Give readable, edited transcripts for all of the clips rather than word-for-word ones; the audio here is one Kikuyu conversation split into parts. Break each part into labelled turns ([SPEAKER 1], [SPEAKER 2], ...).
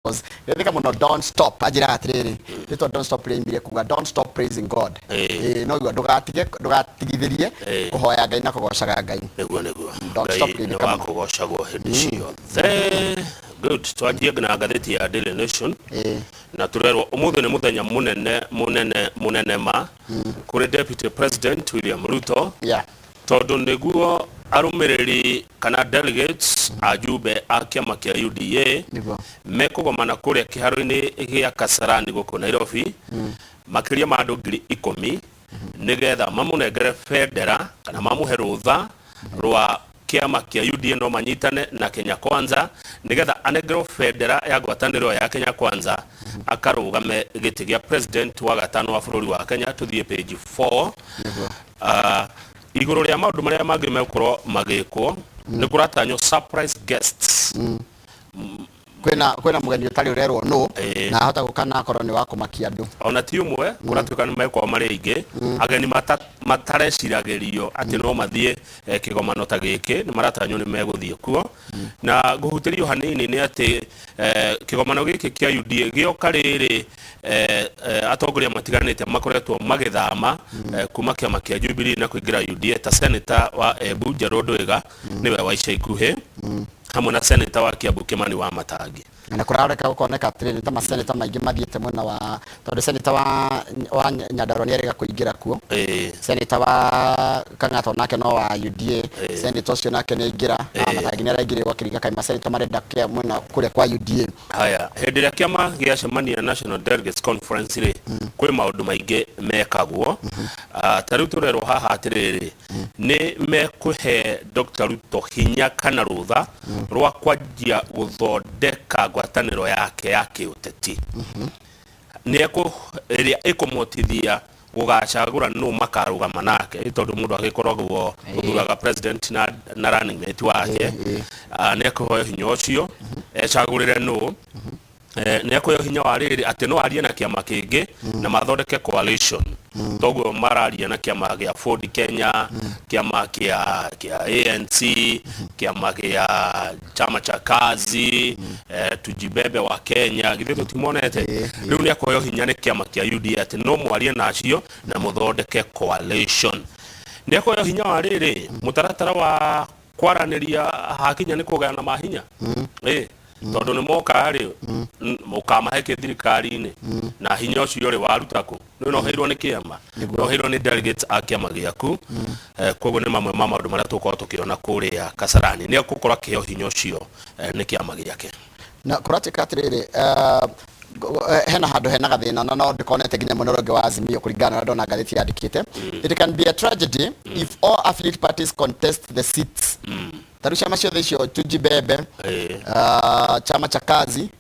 [SPEAKER 1] Getheka muno don't stop anjĩraga atĩrĩrĩ, rĩtwa don't stop rĩaimire kuga don't stop praising God. Ĩĩ, no igua ndũgatige, ndũgatigithĩrie kũhoya Ngai na kũgocaga Ngai.
[SPEAKER 2] Nĩguo.
[SPEAKER 1] Don't
[SPEAKER 2] Ngai
[SPEAKER 1] stop
[SPEAKER 2] nĩ
[SPEAKER 1] geithĩka
[SPEAKER 2] wa
[SPEAKER 1] mũno.
[SPEAKER 2] kũgocagwo hĩndĩ ciothe. Good, twanjie na ngathĩti ya Daily Nation. Na tũrerwo ũmũthĩ nĩ mũthenya mũnene mũnene mũnene ma kũrĩ Deputy President William Ruto, tondũ nĩguo arũmĩrĩri kana delegates, ajumbe a kĩama kĩa UDA mekũgomana kũrĩa kĩharo-inĩ gĩa Kasarani gũkũ Nairobi, makĩria ma andũ 10,000, nĩgetha mamũnengere bendera kana mamũhe rũtha rwa kĩama kĩa UDA no manyitane na Kenya Kwanza, nĩgetha anengerwo bendera ya ngwatanĩro ya Kenya Kwanza akarũgame gĩtĩ gĩa president wa gatano wa bũrũri wa Kenya. Tũthiĩ page 4. Igũrũ rĩa maũndũ marĩa mangĩ megũkorwo magĩkwo, nĩ kũratanywo surprise guests.
[SPEAKER 1] Kwĩna mũgeni ũtarĩ ũrerwo nũ, na ahota gũka na akorwo nĩ wa kũmakia andũ.
[SPEAKER 2] Ona ti ũmwe, kũratuĩka nĩ megũkorwo marĩ aingĩ, ageni matareciragĩrio atĩ no mathiĩ kĩgomano ta gĩkĩ nĩ maratanywo nĩ megũthiĩ kuo. Na ngũhutĩrio hanini nĩ atĩ kĩgomano gĩkĩ kĩa UDA gĩoka rĩrĩ atongoria matiganĩte makoretwo magĩthama kuma kĩama kĩa Jubilee na kũingĩra UDA, ta senator wa Embu Njerũ Ndwiga nĩwe wa ica ikuhĩ, hamwe na senator wa Kiambu Kimani wa Matangi.
[SPEAKER 1] Na kũrareka gũkoneka atĩrĩrĩ, nĩ ta maseneta maingĩ mathiĩte mwena wa, tondũ seneta wa Nyandarua nĩ erĩga kũingĩra kuo. Seneta wa Kang'ata onake no wa UDA. Seneta ũcio nake nĩ aingĩra na Matangi nĩ araingĩrire gwakĩringa kaĩ maseneta marenda kĩa mwena kũrĩa kwa UDA.
[SPEAKER 2] Haya, hĩndĩ ĩrĩa kĩama gĩacemania National Delegates Conference rĩ, kwĩ maũndũ maingĩ mekagwo. Ta rĩu tũrerwo haha atĩrĩrĩ, nĩ mekũhe Dr. Ruto hinya kana rũtha rwa kwanjia gũthondeka ngwatanĩro yake ya kĩũteti nĩ ĩrĩa ĩkũmũhotithia gũgacagũra nũ makarũgama nake, tondũ mũndũ agĩkoragwo ũthuraga president na running mate wake. Nĩ ekũheo hinya ũcio ecagũrĩre nũ. Nĩ ekũheo hinya wa rĩrĩ atĩ no arie na kĩama kĩngĩ na mathondeke coalition, toguo mararia na kĩama gĩa Ford Kenya, kĩama kĩa ANC, kĩama gĩa Chama cha Kazi, Tujibebe wa Kenya, githĩ tũtimonete? Rĩu nĩ ekũheo hinya nĩ kĩama kĩa UDA atĩ no mwarie nacio na mũthondeke coalition. Nĩ ekũheo hinya wa rĩrĩ mũtaratara wa kwaranĩria hakinya nĩ kũgayana mahinya, tondũ nĩ moka rĩ, ũkamahe kĩ thirikari-inĩ na hinya ũcio rĩ waruta kũ? Nĩ no heirwo nĩ kĩama, no heirwo nĩ delegates a kĩama gĩaku. Koguo nĩ mamwe ma maũndũ marĩa tũgũkorwo tũkĩona kũrĩa Kasarani, nĩ egũkorwo akĩheo hinya ũcio nĩ kĩama gĩake.
[SPEAKER 1] Na kũratuĩka atĩrĩrĩ, hena handũ hena gathĩna na no ndĩkonete nginya mwena ũrĩa ũngĩ wa Azimio kũringana na ũrĩa ndona ngathĩti yandĩkĩte. It can be a tragedy if all affiliate parties contest the seats. Ta rĩu ciama ciothe icio, Tujibebe, Chama cha Kazi,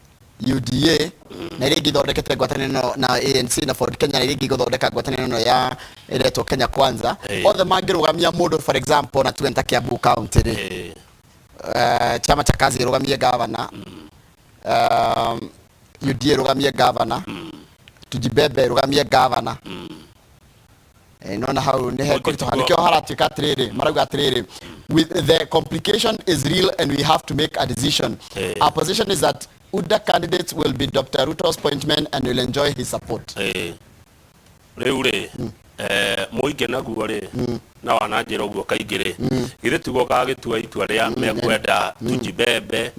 [SPEAKER 1] UDA na iria ingĩ ithondekete ngwatanĩro ĩno na ANC na Ford Kenya na iria ingĩ igũthondeka ngwatanĩro ĩno ya ĩretwo Kenya Kwanza, othe mangĩrũgamia mũndũ, for example, na tuge nĩ ta Kiambu County rĩ, Chama cha Kazi ĩrũgamie gavana, UDA ĩrũgamie gavana, Tujibebe ĩrũgamie gavana. Nona hau nĩ hekũritũha. Nĩkĩo haratuĩka atĩrĩrĩ, marauga atĩrĩrĩ, with the complication is real and we have to make a decision. Our position is that UDA candidates will be Dr. Ruto's appointment and will enjoy his support.
[SPEAKER 2] Rĩu rĩ, mũingĩ naguo rĩ, na wananjĩra ũguo kaingĩ rĩ, githĩ tiguo gagĩtua itua rĩa mekwenda Tujibebe,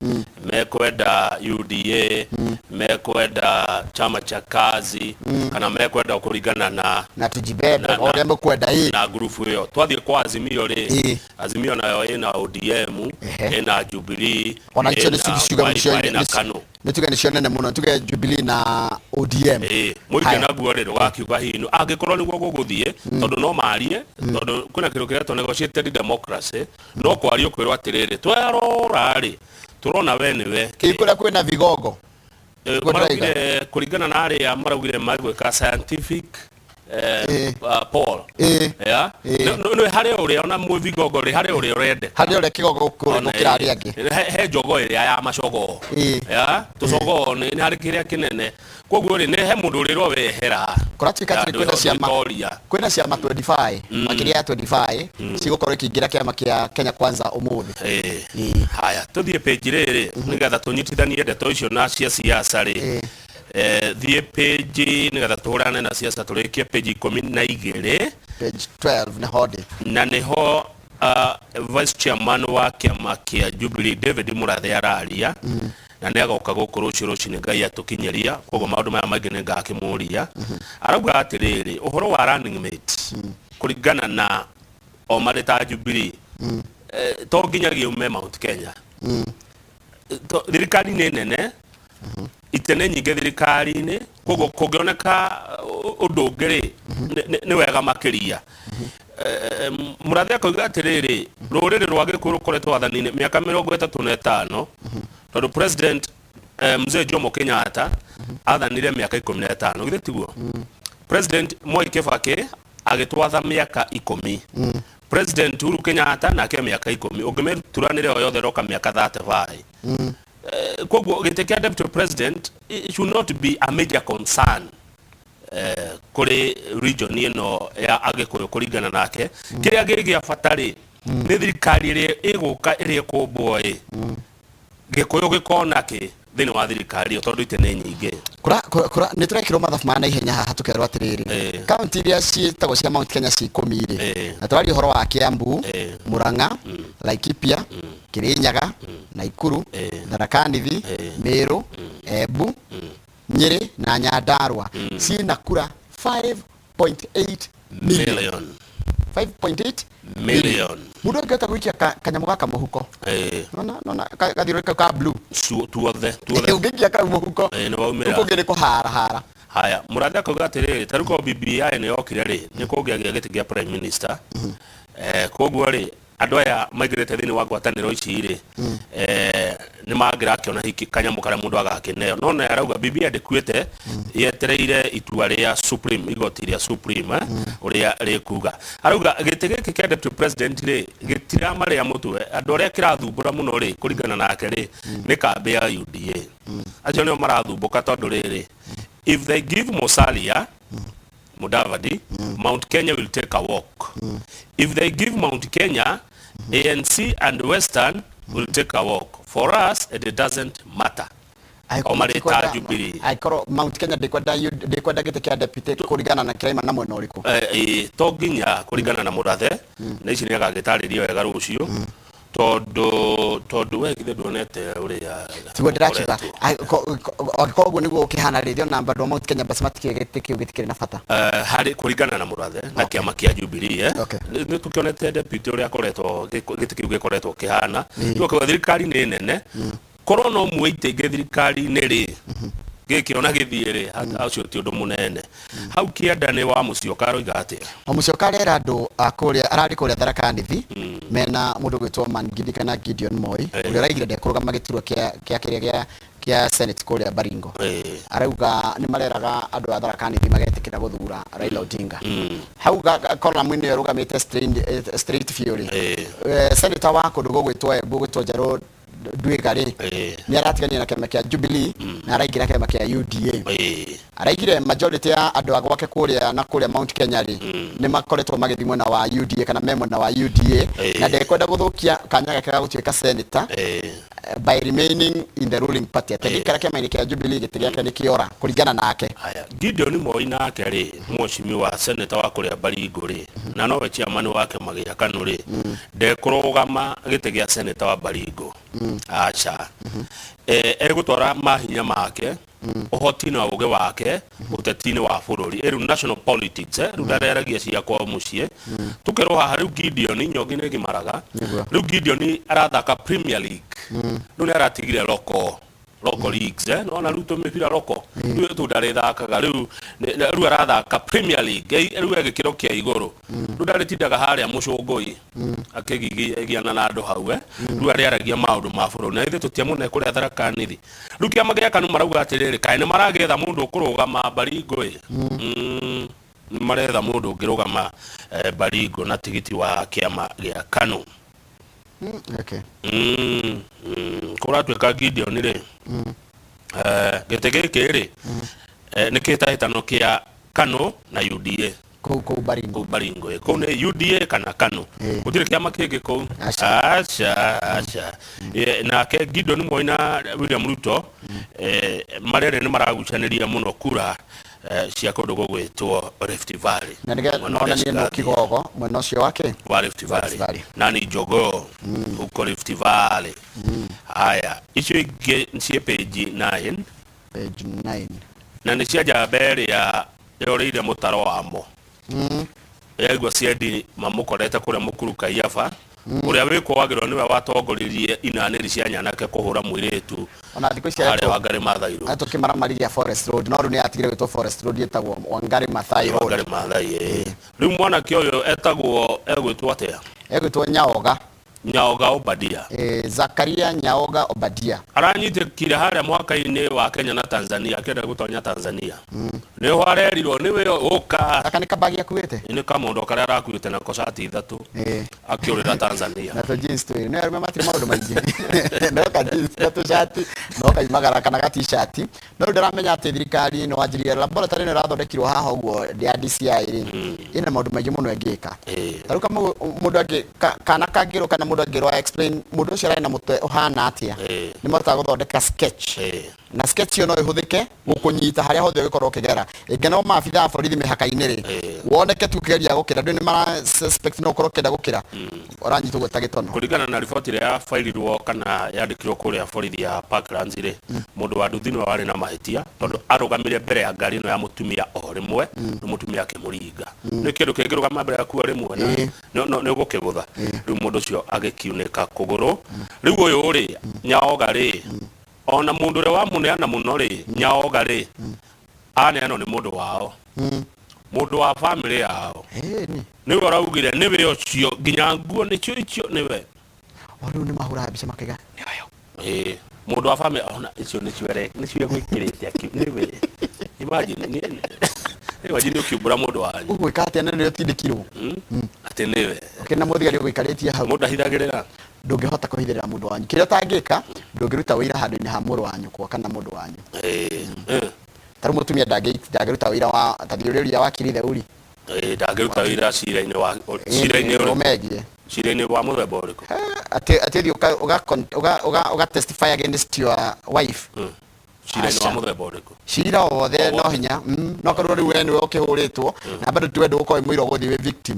[SPEAKER 2] mekwenda UDA, mekwenda Chama cha Kazi, kana mekwenda kũringana na
[SPEAKER 1] na Tujibebe, o ũrĩa mũkwenda ĩ.
[SPEAKER 2] Na ngurubu ĩyo. Twathiĩ kwa Azimio rĩ, Azimio nayo ĩna ODM, ĩna Jubilee,
[SPEAKER 1] ona icio nĩ
[SPEAKER 2] ĩna
[SPEAKER 1] ciuga
[SPEAKER 2] Wiper, ĩna KANU.
[SPEAKER 1] Nĩ tuge nĩcio nene mũno, tuge Jubilee na ODM.
[SPEAKER 2] Mũingĩ
[SPEAKER 1] Haya.
[SPEAKER 2] naguo rĩ, ndũgakiuga hihi angĩkorwo nĩguo gũgũthiĩ, tondũ no marie, tondũ kwĩna kĩndũ kĩretwo negotiated democracy, no kwario kwĩrwo atĩrĩrĩ, twerora rĩ, tũrona we nĩwe.
[SPEAKER 1] Ĩ kũrĩa kwĩna vigogo. Guo ndĩrauga.
[SPEAKER 2] Maraugire kũringana na arĩa maraugire magwĩka scientific Paul. Ya. Nĩ harĩ ũrĩa ona mwĩvigongo rĩ, harĩ ũrĩa ũrendeka,
[SPEAKER 1] harĩ ũrĩa kĩgogo gũkĩra arĩa angĩ.
[SPEAKER 2] He njogo ĩrĩa ya macogoo. Ya tũcogoo nĩ harĩ kĩrĩa kĩnene, koguo rĩ, nĩ he mũndũ ũrĩrwo wehera.
[SPEAKER 1] Kũratuĩka atĩ kwĩna ciama, kwĩna ciama 25, makĩria ya 25 cigũkorwo ikĩingĩra kĩama kĩa Kenya Kwanza ũmũthĩ.
[SPEAKER 2] Haya, tũthiĩ page rĩrĩ nĩgetha tũnyitithanie ndeto icio na cia siasa rĩ. Thiĩ page nĩgetha tũhũrane na siasa, tũrĩkie page 12.
[SPEAKER 1] Page 12 nĩho ndĩ.
[SPEAKER 2] Na nĩho vice chairman wa kĩama kĩa Jubilee David Murathe araria, na nĩ agoka gũkũ rũciũ rũcinĩ Ngai atũkinyĩria, koguo maũndũ maya maingĩ nĩ ngakĩmũria. Arauga atĩrĩrĩ, ũhoro wa running mate kũringana na o marĩ ta Jubilee, to nginyagia ume Mount Kenya. Thirikari nĩ nene, itene nyingĩ thirikari-inĩ, koguo kũngĩoneka ũndũ ũngĩ rĩ, nĩ wega makĩria. Mũrathe akoiga atĩrĩrĩ, rũrĩrĩ rwa Gĩkũyũ rũkoretwo wathani-inĩ mĩaka 35, tondũ president Mzee Jomo Kenyatta athanire mĩaka 15, githĩ tiguo? President Mwai Kibaki agĩtwatha mĩaka 10, President Uhuru Kenyatta nake mĩaka 10, ũngĩmĩturanĩra o yothe ĩroka mĩaka 35. Koguo gĩtĩ kĩa deputy president, it should not be a major concern kũrĩ region ĩno ya Agĩkũyũ. Kũringana nake, kĩrĩa gĩ gĩa bata rĩ, nĩ thirikari ĩrĩa ĩgũka, ĩrĩa ĩkũmbwo ĩ, Gĩkũyũ gĩkona kĩ thĩinĩ wa thirikari ĩyo, tondũ itĩ nĩ nyingĩ.
[SPEAKER 1] Kũra nĩ tũrekĩrwo mathabu ma naihenya haha, tũkerwo atĩrĩrĩ, kaunti iria ciĩtagwo cia Mount Kenya ci 10 rĩ, na tũraria ũhoro wa Kiambu, Murang'a, Laikipia, Kirinyaga, Naikuru, Tharaka Nithi, Meru, Embu, Nyeri na Nyandarua, ciĩna kura 5.8 million.
[SPEAKER 2] Million.
[SPEAKER 1] 5.8
[SPEAKER 2] million.
[SPEAKER 1] Mũndũ angĩhota gũikia kanyamũ gaka mũhuko, nona gathiũrũrũka ka blue.
[SPEAKER 2] Tuothe tuothe.
[SPEAKER 1] Ũngĩikia kau mũhuko,
[SPEAKER 2] Nĩ waumĩra.
[SPEAKER 1] Ũkũngĩ nĩ kũharahara.
[SPEAKER 2] Haya, mũrathe akauga atĩrĩrĩ, ta rĩu korwo BBI nĩ yokire rĩ, nĩ kũngĩagĩa gĩtĩ kĩa prime minister. Koguo rĩ, andũ aya maingĩrĩte thĩinĩ wa ngwatanĩro ici rĩ, nĩ mangĩrakĩona hiki kanyamũ karĩa mũndũ agakĩneo, no naye arauga BBI ndĩkuĩte, yetereire itua rĩa Supreme, igoti rĩa Supreme, ũrĩa rĩkuga. Arauga gĩtĩ gĩkĩ kĩa deputy president rĩ, gĩtiramarĩa mũtwe andũ arĩa kĩrathumbũra mũno rĩ, kũringana nake rĩ, nĩ kambĩ ya UDA, acio nĩo marathumbũka, tondũ rĩrĩ, if they give Musalia Mudavadi, Mount Kenya will take a walk. If they give Mount Kenya, ANC and Western will take a walk. For us, it doesn't matter. O marĩ ta Jubilee.
[SPEAKER 1] Angĩkorwo Mount Kenya ndĩkwenda gĩtĩ kĩa deputy, kũringana na kĩraima na mwena ũrĩkũ?
[SPEAKER 2] To nginya kũringana na mũrathe, na ici nĩ agagĩtarĩria wega rũciũ, tondũ we githĩ nduonete ũrĩa
[SPEAKER 1] Tiguo ndĩrakiuga.
[SPEAKER 2] gũkoretwo?
[SPEAKER 1] Angĩkorwo ũguo nĩguo ũkĩhana rĩ, ona bado Mount Kenya basi matikĩrĩ, gĩtĩ kĩu gĩtikĩrĩ na bata.
[SPEAKER 2] Harĩ kũringana na mũrathe na kĩama kĩa Jubilee, nĩ tũkĩonete deputy ũrĩa akoretwo gĩtĩ kĩu gĩkoretwo kĩhana. Rĩu akauga thirikari nĩ nene, korwo no muoite ingĩ thirikari-inĩ rĩ, gĩkĩ ona gĩthiĩ rĩ, ũcio ti ũndũ mũnene. Hau kĩanda nĩ wa Mũcioka, aroiga atĩa?
[SPEAKER 1] O Mũcioka arera andũ a kũrĩa, ararĩ kũrĩa Tharaka Nithi mena mũndũ gwĩtwo Mangidi kana Gideon Moi, ũrĩa ũraigire ndekũrũgama gĩturwa kĩa kĩrĩa gĩa Senate kũrĩa Baringo. Arauga nĩ mareraga andũ a Tharaka Nithi magetĩkĩra gũthura Raila Odinga. Hau column-inĩ ĩyo ĩrũgamĩte straight biũ rĩ, senator wa kũndũ gũgwĩtwo Embu gwĩtwo Njerũ Ndwiga rĩ, nĩ aratigania na kĩama kĩa Jubilee na araingĩra kĩama kĩa UDA. Araigire majority ya andũ a gwake kũrĩa na kũrĩa Mount Kenya rĩ, nĩ makoretwo magĩthiĩ mwena wa UDA kana me mwena wa UDA, na ndekwenda gũthũkia kanya gake ga gũtuĩka senator by remaining in the ruling party, atĩ angĩikara kĩama-inĩ kĩa Jubilee gĩtĩ gĩake nĩ kĩora, kũringana nake.
[SPEAKER 2] Haya, Gideon Moi nake rĩ, mheshimiwa senator wa kũrĩa Baringo rĩ, na nowe chairman wa kĩama gĩa KANU rĩ, ndekũrũgama gĩtĩ gĩa senator wa Baringo, aca. Egũtwara mahinya make, ũhoti na ũgĩ wake ũteti-inĩ wa bũrũri, ĩrĩu national politics, rĩu ndareragia cia kwao mũciĩ. Tũkerwo haha rĩu Gideon Nyongi nĩ gĩmaraga. Rĩu Gideon arathaka Premier League, rĩu nĩ aratigire local leagues, nona rĩu tũmĩbira local rĩu tu ndarĩthakaga, rĩu rĩu arathaka Premier League, rĩu e gĩkĩro kĩa igũrũ, rĩu ndarĩtindaga harĩa mũcũngũi akĩgigiana na andũ hau, rĩu arĩaragia maũndũ ma bũrũri, na ithuĩ tũtiamũne kũrĩa Tharaka Nithi. Rĩu kĩama gĩa KANU marauga atĩrĩrĩ, kaĩ nĩ maragĩetha mũndũ ũkũrũgama Baringo ĩ? Maretha mũndũ ũngĩrũgama Baringo na tigiti wa kĩama gĩa KANU.
[SPEAKER 1] Okay.
[SPEAKER 2] Kũratuĩka Gideon rĩ, gĩtĩ gĩkĩ rĩ, nĩ kĩhĩtahĩtano kĩa KANU na UDA.
[SPEAKER 1] Kũu Baringo.
[SPEAKER 2] Kũu Baringo, kũu nĩ UDA kana KANU. Gũtirĩ kĩama kĩngĩ kũu.
[SPEAKER 1] Aca.
[SPEAKER 2] Aca, aca. Nake Gideon Moi na William Ruto marerĩ nĩ maragucanĩria mũno kura cia kũndũ gũgwĩtwo Rift Valley.
[SPEAKER 1] Na nĩgetha
[SPEAKER 2] Mwena ũrĩa
[SPEAKER 1] nonanie nũ
[SPEAKER 2] cirathiĩ.
[SPEAKER 1] kigogo mwena ũcio wake
[SPEAKER 2] wa Rift Valley.
[SPEAKER 1] Rift Valley.
[SPEAKER 2] Nani jogoo huko Rift Valley. Haya, icio ingĩ ciĩ page 9.
[SPEAKER 1] Page 9.
[SPEAKER 2] Na nĩ cia njamba ĩrĩa yorĩire mũtaro wamo. Yaigua ciendi mamũkorete kũrĩa mũkuru Kaiaba, ũrĩa wĩkũagĩrwo nĩwe watongoririe inanĩri cia nyanake kũhũra mũirĩtu
[SPEAKER 1] Ona thikũ ici
[SPEAKER 2] harĩa Wangari Maathai Road.
[SPEAKER 1] Aretwo kĩmaramari gĩa Forest Road, no rĩu nĩ yatigire gwĩtwo Forest Road, ĩtagwo Wangari Maathai Road.
[SPEAKER 2] Wangari Maathai, ĩĩ. Rĩu mwanake ũyũ etagwo, egwĩtwo atĩa?
[SPEAKER 1] Egwĩtwo Nyaoga.
[SPEAKER 2] Nyaoga Obadia.
[SPEAKER 1] Zakaria Nyaoga Obadia.
[SPEAKER 2] Aranyitĩkire harĩa mwaka-inĩ wa Kenya na Tanzania, akĩenda gũtonya Tanzania. Nĩho arerirwo nĩwe ũka.
[SPEAKER 1] Gaka nĩ kabagi akuĩte?
[SPEAKER 2] Nĩ kamondo karĩa arakuĩte nako cati ithatũ. Akĩũrĩra Tanzania.
[SPEAKER 1] Na tũ jeans twĩrĩ. Nĩ arũme matirĩ maũndũ maingĩ. No ka jeans na tũcati, no kaimagara kana ga t-shirt. No rĩu ndĩramenya atĩ thirikari ĩno wanjirie laboratory ĩno ĩrathondekirwo haha ũguo ya DCI rĩ, ĩna maũndũ maingĩ mũno ĩngĩka. Ta rĩu mũndũ angĩ, kana kangĩrwo kana mũndũ angĩrwo explain mũndũ ũcio ararĩ na mũtwe ũhana atĩa, nĩ mahotaga gũthondeka sketch. Na sketch ĩyo no ĩhũthĩke gũkũnyita harĩa hothe ũngĩkorwo ũkĩgera. Ĩngĩ no maabitha a borithi mĩhaka-inĩ rĩ, woneke tu ũkĩgeria gũkĩra, ndũĩ nĩ mara suspect no ũkorwo ũkĩenda gũkĩra, ũranyitwo ũguo ta gĩtono.
[SPEAKER 2] Kũringana na riboti ĩrĩa yabairirwo kana yandĩkirwo kũrĩa borithi ya Parklands rĩ, mũndũ wa nduthi nĩwe warĩ na mahĩtia tondũ arũgamire mbere ya ngari ĩno ya mũtumia o rĩmwe, rĩu mũtumia akĩmũringa. Nĩ kĩndũ kĩngĩrũgama mbere yaku o rĩmwe na nĩ ũgũkĩgũtha. Rĩu mũndũ ũcio agĩkiunĩka kũgũrũ. Rĩu ũyũ rĩ, Nyaoga rĩ, ona mũndũ ũrĩa wamũneana mũno rĩ, Nyaoga rĩ, aneanwo nĩ mũndũ wao. Mũndũ wa family yao.
[SPEAKER 1] Ĩni.
[SPEAKER 2] Nĩwe ũraugire nĩwe ũcio nginya nguo nĩcio icio nĩwe.
[SPEAKER 1] O rĩu nĩ mahũraga mbica makaiga nĩ ũyũ.
[SPEAKER 2] Ĩĩ, mũndũ wa family ona icio nĩcio nĩcio egwĩkĩrĩte nĩwe. Imagine, imagine ũkiumbũra mũndũ wanyu.
[SPEAKER 1] Ũgwĩka atĩa na nĩwe ũtindĩkirwo?
[SPEAKER 2] Atĩ nĩwe.
[SPEAKER 1] Ũkĩona mũthigari ũgũikarĩtie hau.
[SPEAKER 2] Mũndũ ahithagĩrĩra.
[SPEAKER 1] Ndũngĩhota kũhithĩrĩra mũndũ wanyu. Kĩrĩa ũtangĩka, ndũngĩruta wĩira handũ-inĩ ha mũrũ wa nyũkwa kana mũndũ wanyu. Ta rĩu mũtumia ndangĩruta wĩira wa, ta thiĩ ũrĩũria wakiri Theuri.
[SPEAKER 2] Ndangĩruta wĩira cira-inĩ wa, cira-inĩ ũrĩkũ?
[SPEAKER 1] Ũmegie.
[SPEAKER 2] Cira-inĩ wa mũthemba ũrĩkũ?
[SPEAKER 1] Atĩ ũthiĩ ũga testify against your wife.
[SPEAKER 2] Cira-inĩ wa
[SPEAKER 1] Aca.
[SPEAKER 2] mũthemba ũrĩkũ?
[SPEAKER 1] Cira o wothe
[SPEAKER 2] O
[SPEAKER 1] no
[SPEAKER 2] wothe.
[SPEAKER 1] hinya. No korwo rĩu we nĩwe ũkĩhũrĩtwo, na bado tiwe ndũgũkorwo wĩ mũira ũgũthiĩ wĩ victim.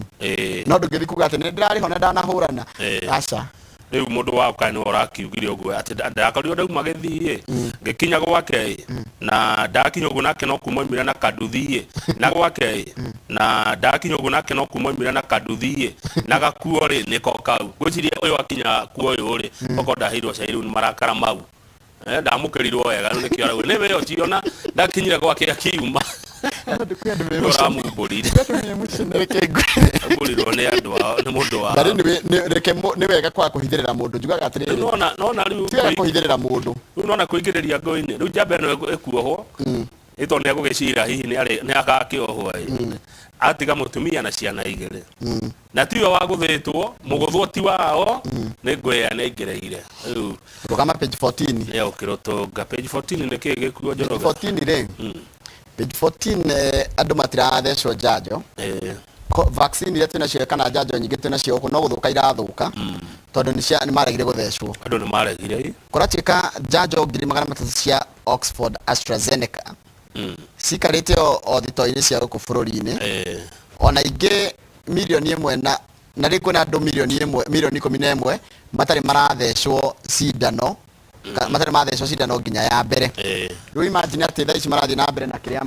[SPEAKER 1] No ndũngĩthiĩ kuga atĩ nĩ ndĩrarĩho na ndanahũrana. Aca.
[SPEAKER 2] Rĩu mũndũ wa ũkaĩ nĩwe ũrakiugire ũguo atĩ ndakorirwo ndauma gĩthiĩ, ngĩkinya gwake ĩ, na ndakinya ũguo nake no kuma oimire na kanduthi ĩ, na gwake ĩ, na ndakinya ũguo nake no kuma oimire na kanduthi ĩ, na gakuo rĩ nĩko kau. Ngwĩciria ũyũ akinya kuo ũyũ rĩ, okorwo ndaheirwo cai rĩu nĩ marakara mau. Ndamũkĩrirwo wega, rĩu nĩkĩo arauga nĩwe ũcio na ndakinyire gwake akiuma. Ũramumbũrire. Amumbũrirwo nĩ andũ ao, nĩ mũndũ wao.
[SPEAKER 1] Na rĩu reke nĩ wega kwaga kũhithĩrĩra mũndũ. Njugaga atĩrĩrĩ.
[SPEAKER 2] Rĩu nona rĩu
[SPEAKER 1] Ti wega kũhithĩrĩra mũndũ.
[SPEAKER 2] Rĩu nona kũingĩrĩria ngũĩ-inĩ. Rĩu njamba ĩno ĩkuohwo. Ĩtondũ nĩ egũgĩcira hihi nĩ agakĩohwo ĩ. Atiga mũtumia na ciana igĩrĩ. Na tiwe wa gũthĩtwo, mũgũthwo ti wao, nĩ ngũĩ ya nĩ aingĩrĩire. Rĩu
[SPEAKER 1] Rũgama page 14.
[SPEAKER 2] Nĩ ũkĩrũtũnga. Page 14 nĩ kĩĩ gĩkuo
[SPEAKER 1] Page
[SPEAKER 2] Njoroge?
[SPEAKER 1] 14 rĩ. Page 14, andũ matirathecwo njanjo. Vaccine iria twĩnacio kana njanjo nyingĩ twĩnacio gũkũ no gũthũka irathũka. Tondũ nĩ maregire gũthecwo.
[SPEAKER 2] Andũ nĩ maregire.
[SPEAKER 1] Kũratuĩka njanjo ngiri magana matatũ cia Oxford AstraZeneca. Cikarĩte o thito-inĩ cia gũkũ bũrũri-inĩ. Ona ingĩ milioni ĩmwe na rĩu kwĩna andũ milioni ĩmwe, milioni ikũmi na ĩmwe matarĩ marathecwo cindano, matarĩ marathecwo cindano nginya ya mbere. Rĩu imagine atĩ thaa ici marathiĩ na mbere na kĩrĩa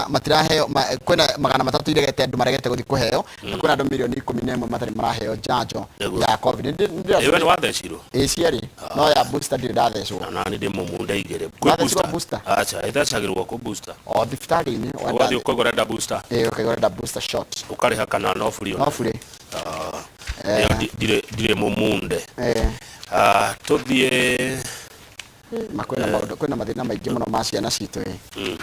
[SPEAKER 1] matiraheo, kwĩna magana matatũ iregete andũ maregete gũthiĩ kũheo, na kwĩna andũ milioni ikũmi na ĩmwe matarĩ maraheo njanjo ya COVID.
[SPEAKER 2] Ĩĩ, we nĩ wathecirwo?
[SPEAKER 1] Ĩĩ, cierĩ. No ya booster ndirĩ ndathecwo.
[SPEAKER 2] Na nani ndĩ mũmunda igĩrĩ. Kwĩ
[SPEAKER 1] Wathecirwo
[SPEAKER 2] booster?
[SPEAKER 1] booster?
[SPEAKER 2] Acha, ĩthecagĩrwo kũ booster?
[SPEAKER 1] O thibitarĩ-inĩ,
[SPEAKER 2] Ũgathiĩ ũkauga ũrenda booster?
[SPEAKER 1] Ĩĩ, ũkauga ũrenda booster shot.
[SPEAKER 2] Ũkarĩha kana no buri?
[SPEAKER 1] No buri.
[SPEAKER 2] Ĩyo ndirĩ mũmunde. Tũthiĩ.
[SPEAKER 1] Ma kwĩna maũndũ, kwĩna mathĩna maingĩ mũno ma ciana citũ ĩ.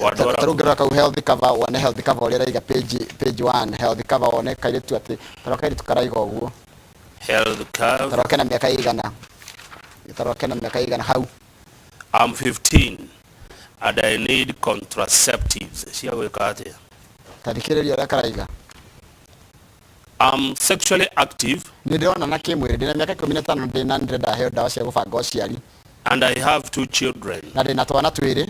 [SPEAKER 2] Wandwara
[SPEAKER 1] Ta rĩu ngĩrora kau health cover, wone health cover ũrĩa ĩraiga page 1, health cover, wone kairĩtu atĩ tarora kairĩtu karaiga ũguo.
[SPEAKER 2] Health cover.
[SPEAKER 1] Tarora kena mĩaka ĩigana, tarora kena mĩaka ĩigana hau.
[SPEAKER 2] I'm 15 and I need contraceptives. Cia gwĩka atĩa?
[SPEAKER 1] Ta thikĩrĩria ũrĩa karaiga.
[SPEAKER 2] I'm sexually active.
[SPEAKER 1] Nĩ ndĩrona na kĩmwĩrĩ, ndĩna mĩaka 15, ndĩna ndĩrenda heo ndawa cia gũbanga ũciari.
[SPEAKER 2] And I have two children.
[SPEAKER 1] Na ndĩna twana twĩrĩ,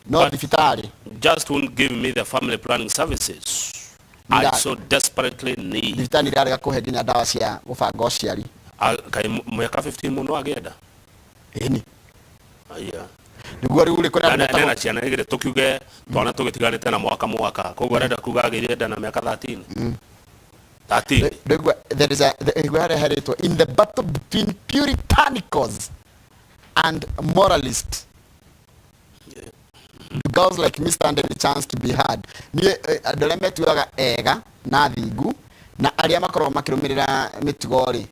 [SPEAKER 1] no
[SPEAKER 2] But
[SPEAKER 1] thibitarĩ
[SPEAKER 2] just won't give me the family planning services I so desperately need.
[SPEAKER 1] Thibitarĩ nĩ irarega kũhe nginya ndawa cia gũbanga ũciari.
[SPEAKER 2] Kaĩ mĩaka 15 mũndũ agĩenda?
[SPEAKER 1] Ĩni.
[SPEAKER 2] Aya.
[SPEAKER 1] Nĩguo rĩu rĩ kũrĩ andũ
[SPEAKER 2] Na
[SPEAKER 1] metagwo
[SPEAKER 2] na ciana igĩrĩ, tũkiuge twana tũgĩtiganĩte na mwaka mwaka, koguo arenda kuga agĩire nda na mĩaka 13 13.
[SPEAKER 1] Ndĩgua there is a ndĩgua harĩa herĩtwo in the battle between puritanicals and moralists, do girls like me stand any chance to be heard? Niĩ andũ arĩa metuaga ega na thingu na arĩa makoragwo makĩrũmĩrĩra mĩtugo rĩ,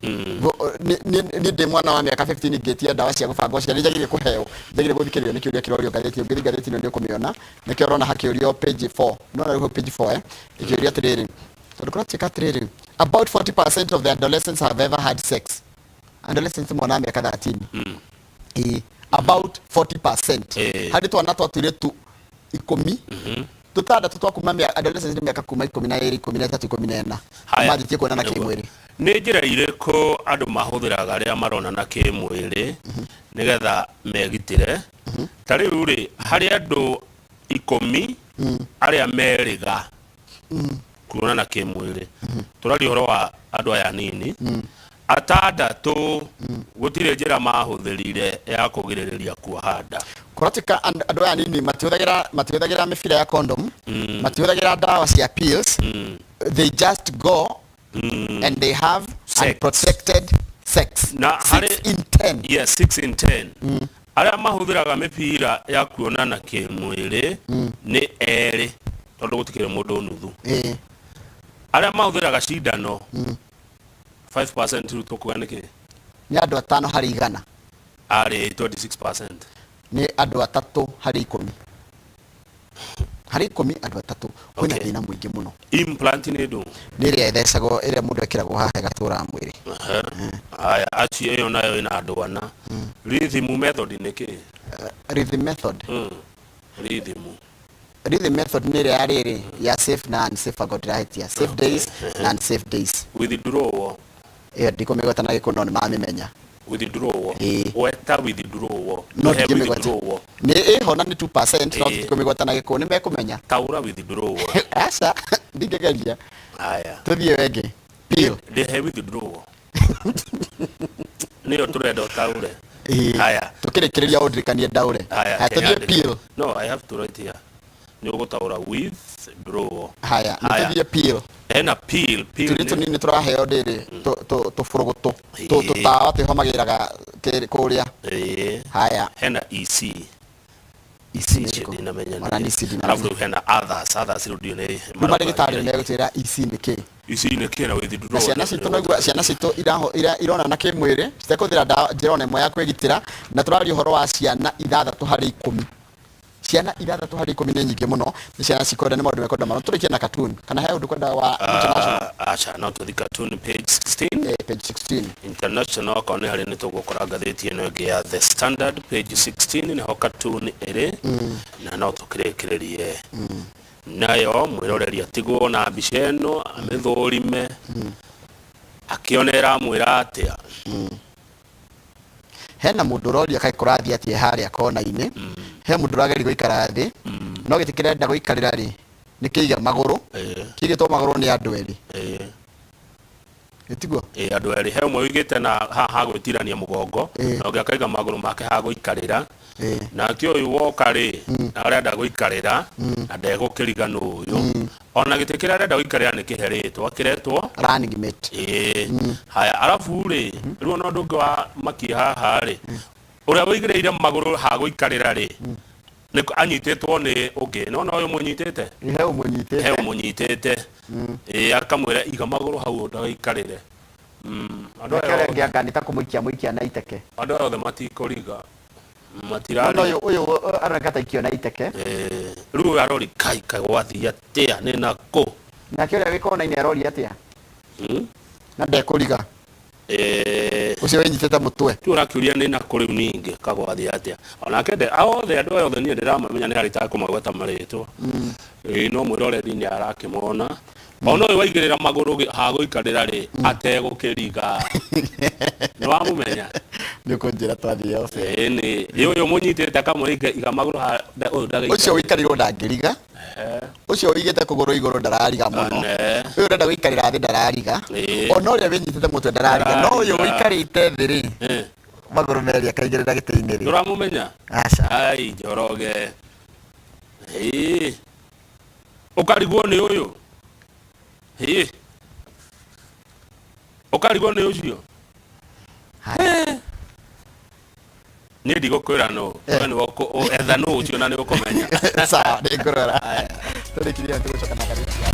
[SPEAKER 1] niĩ ndĩ mwana wa mĩaka 15 ngĩtia ndawa cia gũbanga ũciari, njagĩrĩire kũheo, njagĩrĩire gũthikĩrĩrio? Nĩ kĩũria kĩrorio ngathĩti. Ũngĩthiĩ ngathĩti ĩno nĩ ũkũmĩona, nĩkĩo ũrona hakĩũrio page 4. Nĩwona rĩu hau page 4, ĩkĩũria atĩrĩrĩ, tondũ kũratuĩka atĩrĩrĩ, about 40% of the adolescents have ever had sex. Adolescents mwana wa mĩaka 13. Ĩĩ, about 40% harĩ twana twa tũirĩtu 10, tũtandatũ twa kuma adolescents nĩ mĩaka kuma 12, 13, 14
[SPEAKER 2] Haya.
[SPEAKER 1] manjĩtie kuonana kĩmwĩrĩ.
[SPEAKER 2] Nĩ njĩra irĩkũ andũ mahũthĩraga rĩrĩa maronana kĩmwĩrĩ nĩgetha megitĩre? Ta rĩu rĩ, harĩ andũ 10 arĩa merĩga kuonana kĩmwĩrĩ, tũraria ũhoro wa andũ aya nini, atandatũ gũtirĩ njĩra mahũthĩrire ya kũgirĩrĩria kuoha nda.
[SPEAKER 1] Kũratuĩka andũ aya nini matihũthagĩra mĩbira ya condom, matihũthagĩra ndawa cia pills. They just go and they have
[SPEAKER 2] sex.
[SPEAKER 1] Unprotected sex.
[SPEAKER 2] Na
[SPEAKER 1] 6 in 10.
[SPEAKER 2] Yes, 6 in 10. Arĩa mahũthĩraga mĩbira ya kuonana kĩmwĩrĩ nĩ erĩ, tondũ gũtikĩrĩ mũndũ nuthu. Arĩa mahũthĩraga cindano 5%, rĩu tũkuga nĩkĩ?
[SPEAKER 1] Nĩ andũ 5 harĩ 100.
[SPEAKER 2] Arĩ 26%.
[SPEAKER 1] Nĩ andũ 3 harĩ 10, harĩ 10 andũ 3. Kwĩna thĩna mũingĩ mũno.
[SPEAKER 2] Implant nĩ ndũ?
[SPEAKER 1] Nĩ ĩrĩa ĩthecagwo, ĩrĩa mũndũ ekĩragwo haha ĩgatũra mwĩrĩ.
[SPEAKER 2] Haya, acio ĩyo nayo ĩna andũ 4. Rhythm method nĩ kĩ?
[SPEAKER 1] Rhythm method.
[SPEAKER 2] Rhythm.
[SPEAKER 1] Rhythm method nĩ ĩrĩa ya rĩrĩ ya safe na unsafe, anga ndĩrahĩtia, safe days na unsafe days.
[SPEAKER 2] Withdrawal.
[SPEAKER 1] Ĩyo ndikũmĩgweta na gĩkũyũ, no nĩ mamĩmenya.
[SPEAKER 2] Withdrawal.
[SPEAKER 1] Ĩĩ.
[SPEAKER 2] Weta withdrawal.
[SPEAKER 1] No
[SPEAKER 2] He
[SPEAKER 1] ndingĩmĩgweta.
[SPEAKER 2] withdrawal.
[SPEAKER 1] Nĩ ĩho na nĩ 2%, no tũtikũmĩgweta na gĩkũyũ, nĩ mekũmenya.
[SPEAKER 2] Taũra withdrawal.
[SPEAKER 1] Aca, ndingĩgeria.
[SPEAKER 2] Haya.
[SPEAKER 1] Tũthiĩ wengĩ pill.
[SPEAKER 2] Ndĩhe withdrawal. Nĩyo tũrenda ũtaũre.
[SPEAKER 1] Ĩĩ.
[SPEAKER 2] Haya.
[SPEAKER 1] Tũkĩrĩkĩrĩria ũndirikanie ndaũre.
[SPEAKER 2] Haya.
[SPEAKER 1] Haya, tũthiĩ
[SPEAKER 2] kĩandĩke.
[SPEAKER 1] pill.
[SPEAKER 2] No, I have to write here. Nĩ ũgũtaũra withdrawal.
[SPEAKER 1] Haya, nĩ
[SPEAKER 2] Haya.
[SPEAKER 1] tũthiĩ pill.
[SPEAKER 2] Hena pill. Pill
[SPEAKER 1] tũrĩ tũnini tũraheo ndĩrĩ tũbũrũgũtũ tũtawa twĩhomagĩraga kũrĩa. Haya.
[SPEAKER 2] Hena EC.
[SPEAKER 1] Ici nĩ
[SPEAKER 2] Icio
[SPEAKER 1] irĩkũ?
[SPEAKER 2] ndinamenya.
[SPEAKER 1] Ona
[SPEAKER 2] nĩ
[SPEAKER 1] nĩ ici ndinamenya.
[SPEAKER 2] Alafu rĩu hena others, others rĩu ndiũ nĩ
[SPEAKER 1] Rĩu marĩgĩtarĩ nĩ megũtwĩra ici nĩ kĩ.
[SPEAKER 2] Ici nĩ kĩ na withdrawal.
[SPEAKER 1] Na ciana citũ, naigua ciana citũ ironana kĩmwĩrĩ citekũhũthĩra ndawa, njĩra ona ĩmwe ya kwĩgitĩra, na tũraria ũhoro wa ciana 6 harĩ 10. Ciana 6 harĩ 10 nĩ nyingĩ mũno, nĩ ciana cikwenda, nĩ maũndũ mekwenda mũno. Tũrĩkie na cartoon, kana he ũndũ kwenda wa international?
[SPEAKER 2] Ah, aca, no tũthi cartoon page 16.
[SPEAKER 1] Page 16.
[SPEAKER 2] International, okorwo nĩ harĩ nĩ tũgũkora ngathĩti ĩno ĩngĩ ya The Standard, page 16 nĩho cartoon ĩrĩ, na no tũkĩrĩkĩrĩrie nayo, mwĩroreri atigwo na mbica ĩno amĩthũrime akĩone ĩramwĩra atĩa.
[SPEAKER 1] Hena mũndũ ũroria kaĩ kũrathiĩ atĩa harĩa kona-inĩ. He mũndũ ũrageria gũikara thĩ, no gĩtĩ kĩrenda gũikarĩra rĩ nĩ kĩige magũrũ, kĩigĩtwo magũrũ nĩ andũ erĩ. Ĩtiguo?
[SPEAKER 2] Ĩĩ, andũ erĩ. He ũmwe ũigĩte na haha ha gwĩtirania mũgongo, na ũngĩ akaiga magũrũ make ha gũikarĩra. Nake ũyũ woka rĩ, arenda gũikarĩra na ndegũkĩriganwo ũyũ, ona gĩtĩ kĩrĩa arenda gũikarĩra nĩ kĩherĩtwo, akĩretwo
[SPEAKER 1] running mate.
[SPEAKER 2] Ĩĩ. Haya, arabu rĩ, rĩu ona ũndũ ũngĩ wa makia haha rĩ, ũrĩa ũigĩrĩire magũrũ ha gũikarĩra rĩ, nĩ anyitĩtwo nĩ ũngĩ. Nĩwona ũyũ mũnyitĩte?
[SPEAKER 1] He ũmũnyitĩte.
[SPEAKER 2] He ũmũnyitĩte. Ĩĩ, akamwĩra iga magũrũ hau ndagaikarĩre. Andũ
[SPEAKER 1] Nake
[SPEAKER 2] aya
[SPEAKER 1] ũrĩa ũngĩ anga nĩ ta kũmũikia mũikia na iteke.
[SPEAKER 2] Andũ aya othe matikũriga.
[SPEAKER 1] No
[SPEAKER 2] Matirarĩ.
[SPEAKER 1] Ũyũ aroneka ta aikio na iteke.
[SPEAKER 2] Ĩĩ. Rĩu ũyũ arori kai kai gwathiĩ atĩa nĩ nakũ?
[SPEAKER 1] Nake ũrĩa wĩ kona-inĩ aroria atĩa? Na ndekũriga.
[SPEAKER 2] Eh,
[SPEAKER 1] Ũcio wĩnyitĩte mũtwe.
[SPEAKER 2] Tu ũrakĩũria nĩ nakũ rĩu ningĩ kagwathiĩ atĩa? Onake nde othe andũ aya othe niĩ ndĩramamenya nĩ harĩ itakũmagweta marĩtwa. Ĩĩ no mwĩroreri nĩ arakĩmona. Ona ũyũ waigĩrĩra magũrũ ha gũikarĩra rĩ ategũkĩriga. Nĩ wamũmenya?
[SPEAKER 1] Nĩ ũkũnjĩra twathiĩ ofe.
[SPEAKER 2] Ĩĩ nĩ ĩ ũyũ mũnyitĩte akamũiga iga magũrũ ha ũyũ ndagĩikara.
[SPEAKER 1] Ũcio ũikarĩirwo ndangĩriga. Ũcio ũigĩte kũgũrũ igũrũ ndarariga mũno.
[SPEAKER 2] Ane.
[SPEAKER 1] Ũyũ ũrenda gũikarĩra thĩ ndarariga.
[SPEAKER 2] Ĩĩ.
[SPEAKER 1] Ona ũrĩa wĩnyitĩte mũtwe ndarariga. No ũyũ
[SPEAKER 2] Ndarariga.
[SPEAKER 1] ũikarĩte thĩ rĩ,
[SPEAKER 2] Eh,
[SPEAKER 1] magũrũ merĩ akaigĩrĩra gĩtĩ-inĩ rĩ.
[SPEAKER 2] Ndũramũmenya?
[SPEAKER 1] Aca.
[SPEAKER 2] Ai Njoroge. Ĩĩ. Ũkarigwo nĩ ũyũ. Ĩĩ. Ũkarigwo nĩ ũcio.
[SPEAKER 1] Haya.
[SPEAKER 2] Niĩ ndigũkwĩra nũ. We nĩwe etha nũ ũcio na nĩ ũkũmenya.
[SPEAKER 1] Sawa, nĩngũrora. Tũrĩkirie tũgũcoka na ngathĩti ya